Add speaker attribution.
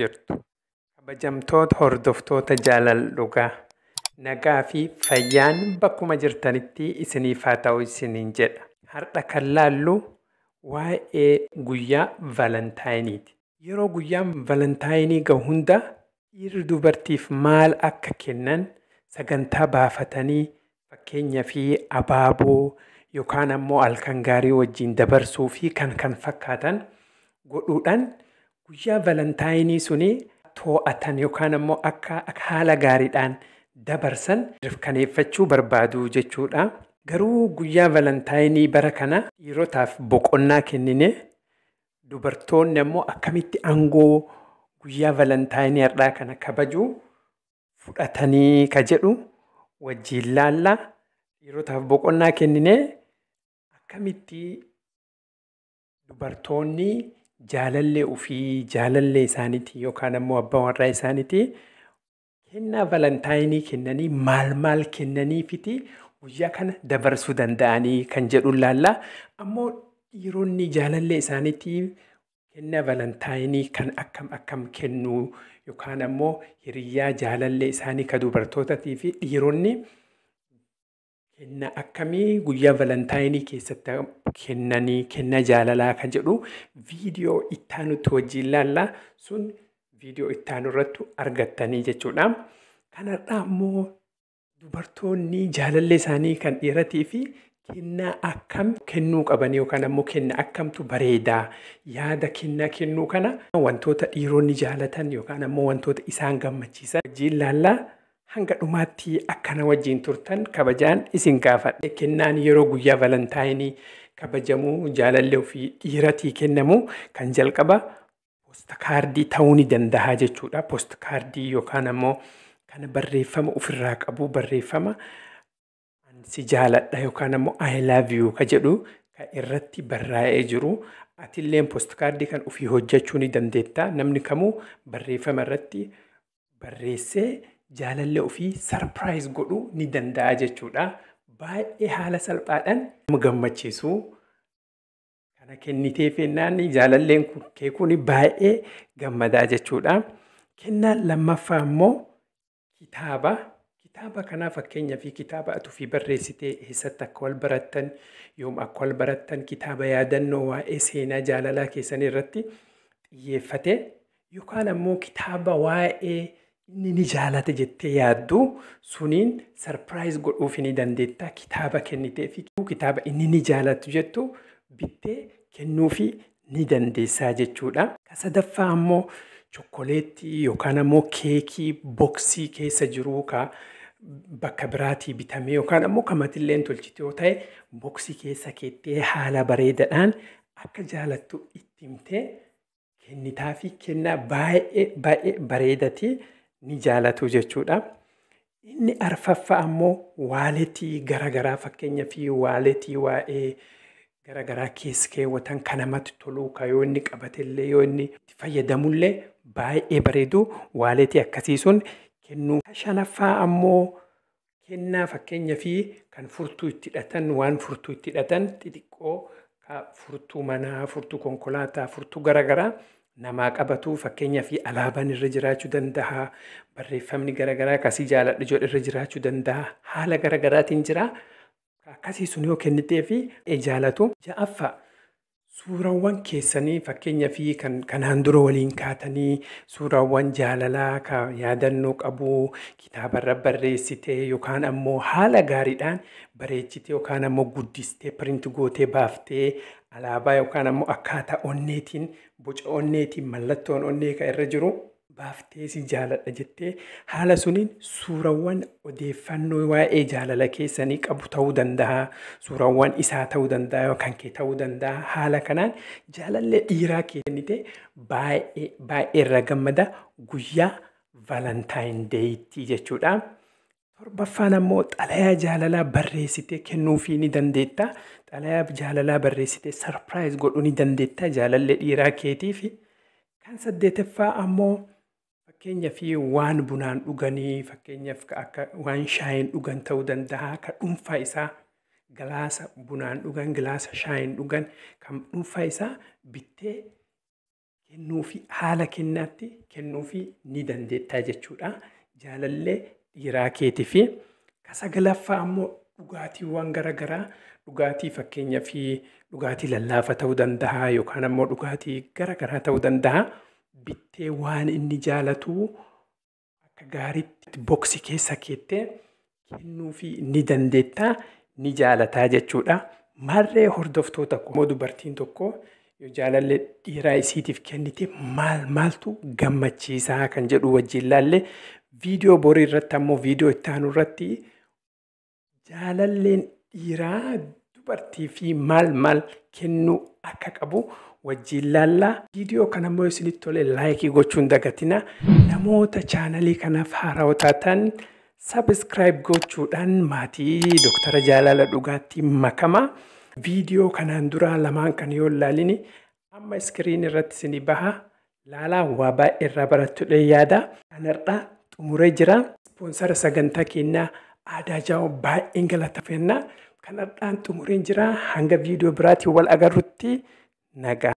Speaker 1: Jirtu kabajamtoota hordoftoota jaalala dhugaa, nagaa fi fayyaan bakkuma jirtanitti isiniif haa ta'u isiniin jedha. Har'a kan laallu waa'ee guyyaa Valantaayiniiti. Yeroo guyyaan Valantaayinii gahu hunda dhiirri dubartiif maal akka kennan sagantaa baafatanii, fakkeenyaa fi abaaboo yookaan ammoo halkan gaarii wajjin dabarsuu fi kan kan fakkaatan godhuudhaan guyyaa Valantaayinii suni to'atan yookaan ammoo akka haala gaariidhaan dabarsan mirkaneeffachuu barbaadu jechuudha. Garuu guyyaa Valantaayinii bara kana dhiirotaaf boqonnaa kennine, dubartoonni ammoo akkamitti aangoo guyyaa Valantaayinii har'aa kana kabajuu fudhatanii ka jedhu wajjin laalla. Dhiirotaaf boqonnaa kennine, akkamitti dubartoonni jaalallee ofii, jaalallee isaaniitii yookaan ammoo abbaa warraa isaaniitii kennaa Valantaayinii kennanii, maal maal kennaniifiti guyyaa kana dabarsuu danda'anii kan jedhu laalla. Ammoo dhiironni jaalallee isaaniitii kennaa Valantaayinii kan akkam akkam kennuu, yookaan ammoo hiriyyaa jaalallee isaanii ka dubartootatii fi dhiironni kennaa akkamii guyyaa Valantaayinii keessatti kennanii, kennaa jaalalaa kan jedhu viidiyoo ittaanutti wajjin laalla. Sun viidiyoo ittaanu irratti argattanii jechuudha. Kanarraa ammoo dubartoonni jaalallee isaanii kan dhiiratii fi kennaa akkam kennuu qaban, yookaan ammoo kennaa akkamtu bareedaa, yaada kennaa kennuu kana, wantoota dhiironni jaalatan yookaan ammoo wantoota isaan gammachiisan wajjin laallaa. Hanga dhumaatti akkana wajjin turtan kabajaan isin gaafadhe. Kennaan yeroo guyyaa Valantaayinii kabajamuu jaalallee ofii dhiiratii kennamu kan jalqaba poostkaardii ta'uu ni danda'a jechuudha. Poostkaardii yookaan ammoo kan barreeffama ofirraa qabu, barreeffama "si jaaladha" yookaan ammoo "I love you" ka jedhu kan irratti barraa'ee jiru. Atilleen poostkaardii kan ofii hojjechuu ni dandeetta. Namni kamuu barreeffama irratti barreessee jaalallee ofii surprise godhuu ni danda'a jechuudha. Baay'ee haala salphaadhaan nama gammachiisu. Kana kennitee fennaan jaalalleen kee kun baay'ee gammadaa jechuudha. Kennaan lammaffaa immoo kitaaba. Kitaaba kanaa fakkeenyaa fi kitaaba ati ofii barreessitee, eessatti akka wal barattan, yoom akka wal barattan, kitaaba yaadannoo waa'ee seenaa jaalalaa keessanii irratti xiyyeeffate, yookaan ammoo kitaaba waa'ee inni ni jaalata jettee yaaddu suniin surprise godhuuf ni dandeetta. Kitaaba kennitee fi kitaaba inni ni jaalatu jettu bittee kennuufi ni dandeessaa jechuudha. Ka sadaffaa ammoo chokkoleettii yookaan ammoo keekii boksii keessa jiru, ka bakka biraatii bitamee yookaan ammoo kamatillee tolchite yoo ta'e, boksii keessa keettee haala bareedaadhaan akka jaalattu itti himtee kennitaa fi kennaa baay'ee baay'ee bareedati ni jaalatu jechuudha. Inni arfaffaa ammoo waaletii garaagaraa, fakkeenyaa fi waaletii waa'ee garaagaraa keessa keewwatan, kan namatti tolu, kan yoo inni qabatellee, yoo inni itti fayyadamullee baay'ee bareedu, waaletii akkasii sun kennuu. Shanaffaa ammoo kennaa fakkeenyaa fi kan furtuu itti hidhatan, waan furtuu itti hidhatan xixiqqoo, furtuu manaa, furtuu konkolaataa, furtuu garaagaraa namaa qabatu, fakkeenyaa fi alaabaan irra jiraachuu danda'a, barreeffamni garaagaraa akkasii "jaaladhu" jedhu irra jiraachuu danda'a, haala garaagaraatiin jira. Akkasii sun yoo kennitee fi jaalatu. Ja'affaa, suurawwan keessanii, fakkeenyaa fi kan kanaan dura waliin kaatanii, suuraawwan jaalalaa ka yaadannoo qabu, kitaabarra barreessitee yookaan ammoo haala gaariidhaan bareechitee yookaan ammoo guddistee print gootee baaftee, alaabaa yookaan ammoo akkaataa onneetiin, boca onneetiin, mallattoon onnee kan irra jiru baaftee, "si jaaladha" jettee, haala suniin suurawwan odeeffannoo waa'ee jaalala keessanii qabu ta'uu danda'a. Suurawwan isaa ta'uu danda'a yookaan kee ta'uu danda'a. Haala kanaan jaalallee dhiiraa kennite baay'ee baay'ee irra gammada guyyaa Valentine Dayitti jechuudha. Torbaffaan ammoo xalayaa jaalalaa barreessitee kennuufii ni dandeetta. Xalayaa jaalalaa barreessitee surprise godhuu ni dandeetta jaalallee dhiiraa keetiif. Kan saddeetaffaa ammoo fakkeenyaaf waan bunaan dhuganii, fakkeenyaaf akka waan shaayiin dhugan ta'uu danda'a. Kan dhuunfaa isaa, gilaasa bunaan dhugan, gilaasa shaayiin dhugan kan dhuunfaa isaa bittee Kennuufi haala kennaatti kennuufi ni dandeettaa jechuudha. Jaalallee dhiiraa keetii fi ka sagalaffaa ammoo dhugaatiiwwan garaagaraa, dhugaatii fakkeenyaa fi dhugaatii lallaafaa ta'uu danda'a yookaan ammoo dhugaatii garaagaraa ta'uu danda'a. Bittee waan inni jaalatu akka gaariitti boksii keessa keettee kennuufii ni dandeettaa, ni jaalataa jechuudha. Marree hordoftoota koo, dubartiin tokko yoo jaalallee dhiiraa isiitiif kennite maal maaltu gammachiisaa kan jedhu wajjin laalle. Viidiyoo borii irratti ammoo, viidiyoo itti aanu irratti, jaalalleen dhiiraa dubartii fi maal maal kennuu akka qabu wajjin laallaa. Viidiyoo kana immoo isinitti tole like gochuun dagatina. Namoota chaanalii kanaaf haarawaa taatan subscribe gochuudhaan maatii Dooktara Jaalala Dhugaatti makama. Viidiyoo kanaan dura lamaan kan yoo ilaalini amma screen irratti isinii baha. Laalaa, waa baay'ee irraa barattu yaada. Kanarraa xumuree jira. Sponsor sagantaa keenyaa Aadaa Jaa'oo baay'een galateeffannaa. Kanarraan xumureen jira. Hanga viidiyoo biraatiin wal agarrutti nagaa.